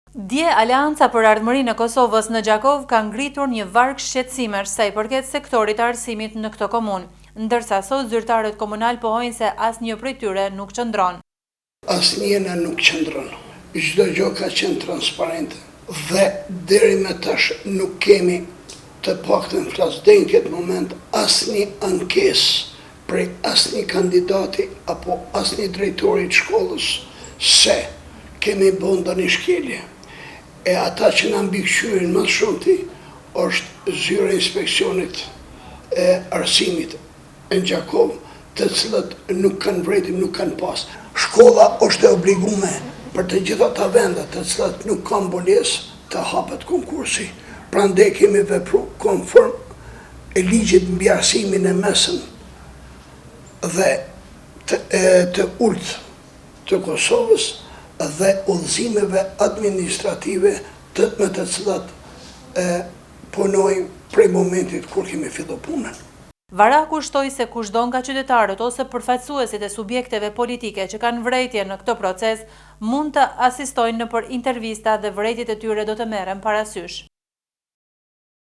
Dje, Aleanca për Ardhmërinë e Kosovës në Gjakovë ka ngritur një varg shqetësimesh sa i përket sektorit të arsimit në këtë komunë, ndërsa sot zyrtarët komunalë pohojnë se asnjë prej tyre nuk qëndron. Asnjëna nuk qëndron. Çdo gjë ka qenë transparente dhe deri më tash nuk kemi, të paktën flas deri në këtë moment, asnjë ankesë prej asnjë kandidati apo asnjë drejtori të shkollës se kemi bo ndonjë shkelje. E ata që na mbikëqyrin më së shumti është zyra e inspeksionit e arsimit në Gjakovë, të cilët nuk kanë vrejtim, nuk kanë pas. Shkolla është e obligume për të gjitha ata vende të cilat nuk kanë mbulesë të hapet konkursi. Prandaj kemi vepru konform e ligjit mbi arsimin e mesëm dhe të, të ulët të Kosovës dhe udhëzimeve administrative të me të cilat e punojmë prej momentit kur kemi fillu punën. Varaku shtoi se kushdo nga qytetarët ose përfaqësuesit e subjekteve politike që kanë vërejtje në këtë proces mund të asistojnë nëpër intervista dhe vërejtjet e tyre do të merren parasysh.